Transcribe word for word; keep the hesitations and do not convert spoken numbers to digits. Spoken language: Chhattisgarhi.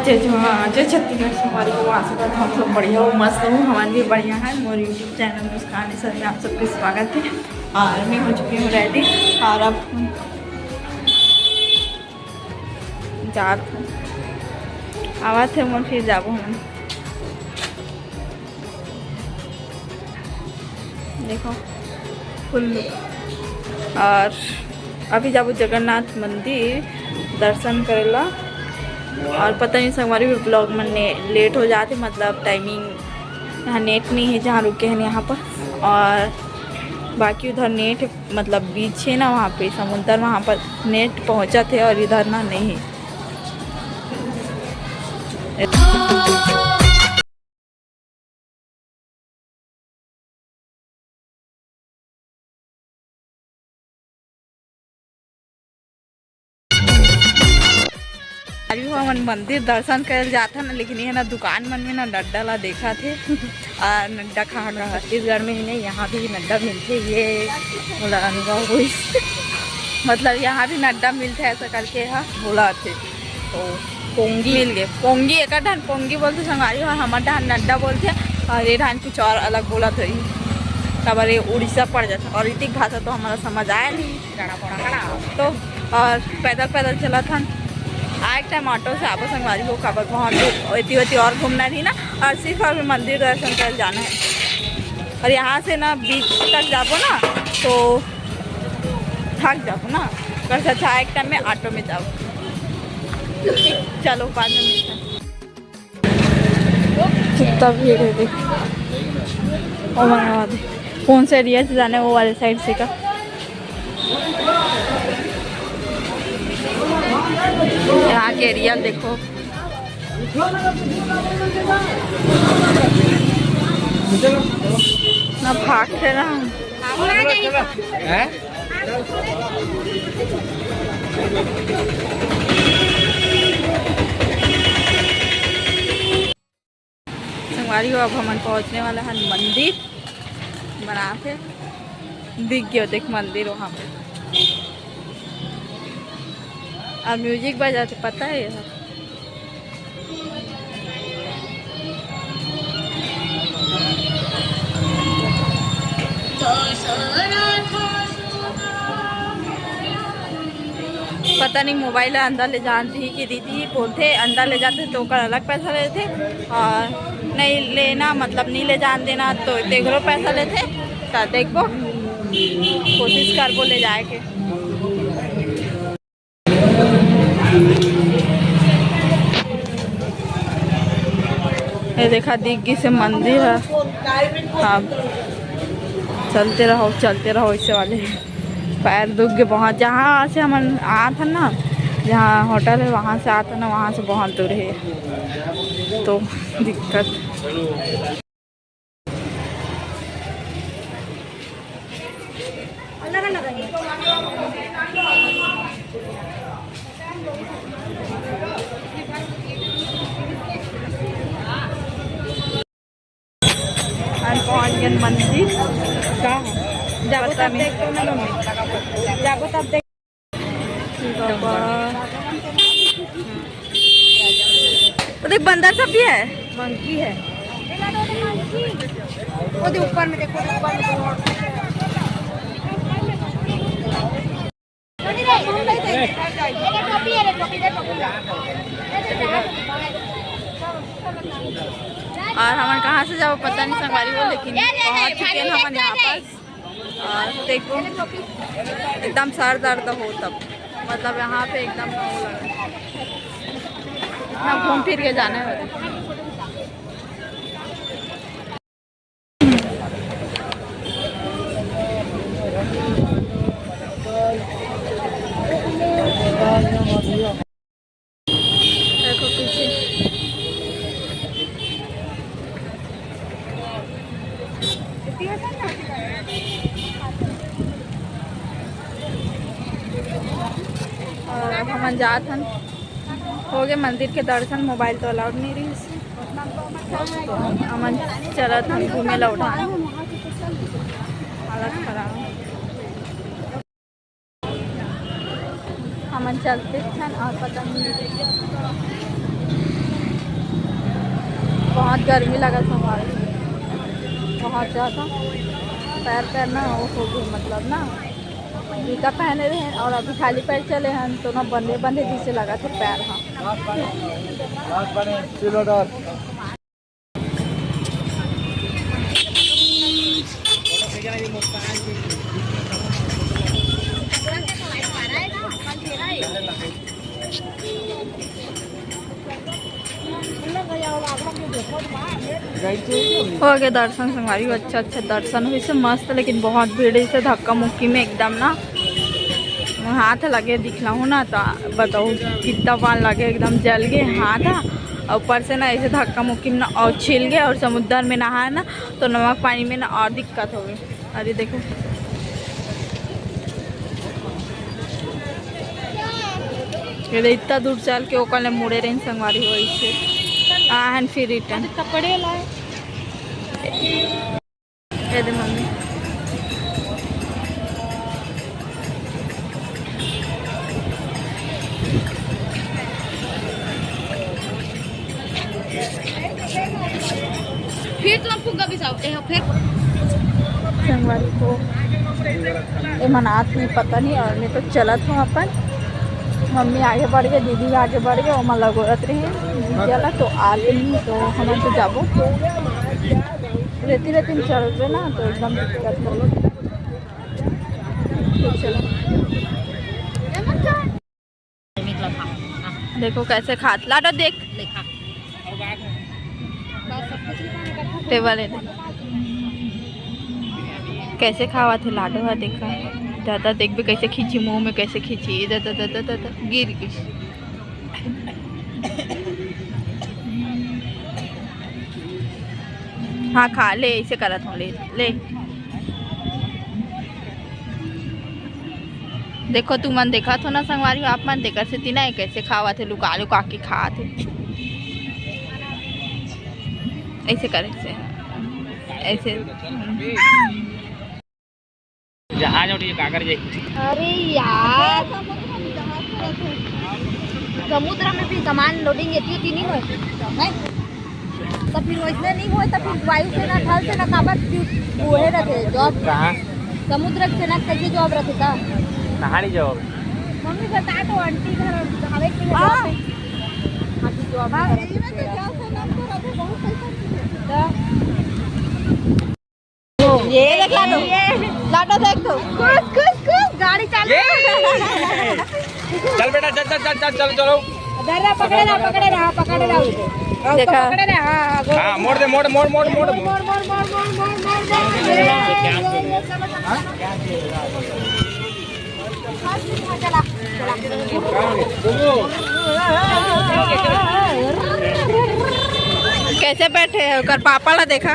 जय जोहार, जय छत्तीसगढ़। संगवारी हो, आशा करत हँव आप सब बढ़िया हो, मस्त हो। हमन भी बढ़िया हन। मोर YouTube चैनल मुस्कान सर में आप सबके स्वागत हे। और मैं हो चुकी हूँ रेडी और अब जात हँव, आवत हे मोर, फिर जाबो हमन। देखो, फुल। और अभी जाबो जगन्नाथ मंदिर दर्शन करे ला। और पता नहीं, संगवारी हो, vlog में लेट हो जाथे, मतलब टाइमिंग, यहाँ नेट नहीं है जहाँ रुके हैं यहाँ पर। और बाकी उधर नेट है, मतलब बीच है ना, वहाँ पे समुद्र, वहाँ पर नेट पहुँचत है और इधर ना नहीं है। अभी हमन मंदिर दर्शन करे जाथन ना, लेकिन ये ना दुकान मन में ना नड्डा ला देखा थे। आ, नड्डा कहाँ कहाँ? छत्तीसगढ़ में ही नहीं, यहाँ भी नड्डा मिलथे, ये मोला अनुभव होइस। मतलब यहाँ भी नड्डा मिलथे ऐसा करके हा बोला थे। तो पोंगी मिल गए, पोंगी एक ढान पोंगी बोलथे संगवारी हो, हमर ढान नड्डा बोलथे, और ये ढान कुछ और अलग बोलत होही, काबर ये उड़ीसा पड़ जाता। और इतिक भाषा तो हमारा समझ आया नहीं। तो और पैदल पैदल चलत हन। आए टाइम ऑटो से आबो संगवारी हो, काबर बहुत दूर एती ओती और घूमना रही ना, और सिर्फ अभी मंदिर दर्शन कर जाना है। और यहाँ से ना बीच तक जाबो ना तो थक जाबो ना, कर से अच्छा एक टाइम में ऑटो में जाओ। ठीक, चलो बाद में मिलते हैं। कितना भीड़ है देख। ओ माय गॉड, कौन से एरिया से जाना है, वो वाले साइड से का? यहाँ के एरिया देखो। ना भाग है ना। हैं? संगवारी हो, अब हमन पहुँचने वाला हन मंदिर बनाथे। दिख गयो देख मंदिर वहाँ पे। अब म्यूजिक बजाथे, पता है ये। पता नहीं मोबाइल अंदर ले जान दी कि दीदी बोलथे अंदर ले जाथे तो ओकर अलग पैसा लेथे, और नहीं लेना मतलब नहीं ले जान देना तो तेकरो पैसा लेथे। तो देखबो, कोशिश करबो ले जाए के। ये देखा, दिख गिस हे मंदिर ह। हाँ, चलते रहो, चलते रहो, ऐसे वाले पैर दुख गए बहुत। जहाँ से हमन आत हन ना, जहाँ होटल है, वहाँ से आत हन ना, वहाँ से बहुत दूर है, तो दिक्कत। हम पहुंच गए मंदिर। का? जाबो तब देखो ना मम्मी। जाबो तब देख। बाबा। वो देख, बंदर सब भी है। मंकी है। वो देख, ऊपर में देखो, ऊपर में देखो। और हमन कहाँ से जाबो पता नहीं संगवारी हो, लेकिन पहुँच चुके हैं हमन यहाँ पास। और देखो, एकदम सर दर्द हो तब, मतलब यहाँ पे एकदम ना वो लगा, इतना घूम फिर के जाना है। देखो पीछे। और हमन जात हन, हो गए मंदिर के दर्शन। मोबाइल तो अलाउड नहीं रही, हमन चलत हन घूमे ला उठान। हालत खराब। हमन चलते हन और पता नहीं। बहुत गर्मी लगत हे हमारे, बहुत ज़्यादा। पैर, पैर ना वो हो गए, मतलब ना, जूता पहने रहे और अभी खाली पैर चले हैं, तो ना बंधे बंधे जैसे लगा थे पैर। हाँ। हो गए दर्शन संगवारी हो, अच्छा अच्छा दर्शन होइसे मस्त, लेकिन बहुत भीड़ होइसे, धक्का मुक्की में एकदम ना हाथ लगे दिखला हूँ ना, तो बताओ कितना बार लगे, एकदम जल गए हाथ। और ऊपर से ना ऐसे धक्का मुक्की में ना और छिल गए, और समुद्र में नहाए ना तो नमक पानी में ना और दिक्कत हो गई। अरे देखो, ये दे इतना दूर चल के ओकर ले मुड़े रहिन संगवारी हो, ऐसे आ हन फिर रिटर्न। कपड़े लाए। ये दे मम्मी। फिर तुम फुग्गा बिछाओ, ए, फिर संगवारी हो, ए मनात नहीं पता नहीं, और मैं तो चलत हूँ अपन। मम्मी आगे बढ़ गए, दीदी आगे बढ़ गए, ओमा लगोरत रही चला तो आगे नहीं तो हम तो जाबो। रेती रेती में चलबे ना तो एकदम दिक्कत हो। तो चलो। देखो कैसे खात लाडो देख। टेबल है। कैसे खावा थे लाडो है देखा। दादा देख भी कैसे खींची मुंह में, कैसे खींची। दादा दादा दादा गिर गई। हाँ खा ले, ऐसे करत हो ले। ले। देखो तुमन देखत हो ना संगवारी हो, आप मन तेकर सेती ना कैसे खावत हे, लुका लुका के खात हे। ऐसे करे से, ऐसे। जहाज उठी काकर जाई। अरे यार, समुद्र में भी सामान लोडिंग एती ओती नहीं होय, नहीं? तो फिर वैसने नहीं होय, तो फिर वायुसेना, थल सेना काबर क्यों वो है रखे जॉब? कहाँ? समुद्र सेना कैसे जॉब रखे का? कहाँ नहीं जॉब? मम्मी बता तो, आंटी घर हवे कि हाँ। जॉब है? हाँ, तो जॉब हाँ, है। यही में तो जॉब है, नाम तो रखे, बहुत पैसा मिले। तो ये देख लाडो, लाडो देख तो। खुश, खुश, खुश, गाड़ी चालू। ये। चल बेटा, चल, चल, चल, चल, चलो, चलो। धर रहा, पकड़े रहा, पकड़े रहा, पकड़े रहा। देखा। पकड़े रहा, हाँ, हाँ, गोल। हाँ, मोड़ दे, मोड़, मोड़, मोड़, मोड़। मोड़, मोड़, मोड़। कैसे बैठे हैं? ओकर पापा ला देखा।